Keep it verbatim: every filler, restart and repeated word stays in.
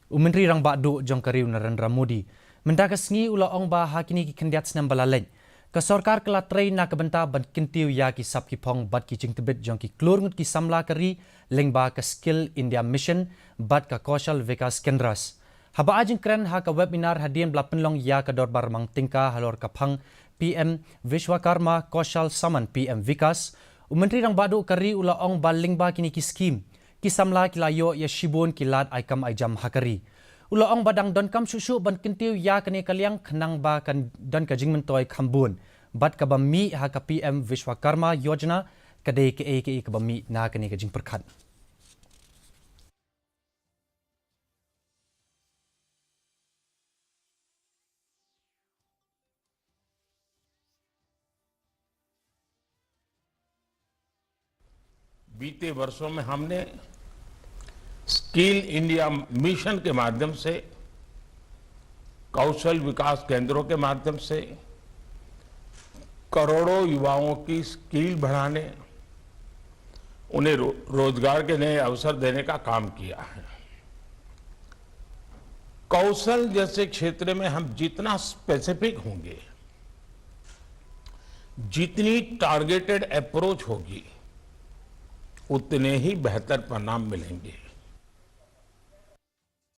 U Myntri Rangbah Duh jong ka ri u Narendra Modi mynta ka sngi u la ong ba ha kine ki khyndiat snem ba la leit, ka sorkar ka la trei na ka bynta ban kyntiew ïa ki sap ki phong bad ki jingtbit jong ki klur ngut ki samla ka ri lyngba ka Skill India Mission bad ka Kaushal Vikas Kendras. Haba ai jingkren ha ka webinar hadien ba la pynlong ïa ka dorbar mang tyngka halor ka phang P M Vishwakarma Kaushal Samman P M Vikas, u Myntri Rangbah Duh ka ri u la ong ba lyngba kine ki skim, ki samla ki la ïoh ïa shibun ki lad ai kam ai jam ha ka ri. U la ong ba dang donkam shuh shuh ban kyntiew ïa kane ka liang khnang ba kan don ka jingmyntoi kham bun bad kaba mih ha ka P M Vishwakarma Yojana ka dei kaei kaei kaba mih na kane ka jingpyrkhat. बीते वर्षों में हमने स्किल इंडिया मिशन के माध्यम से, कौशल विकास केंद्रों के माध्यम से करोड़ों युवाओं की स्किल बढ़ाने, उन्हें रो-, रोजगार के नए अवसर देने का काम किया है। कौशल जैसे क्षेत्र में हम जितना स्पेसिफिक होंगे, जितनी टारगेटेड अप्रोच होगी, उतने ही बेहतर परिणाम मिलेंगे।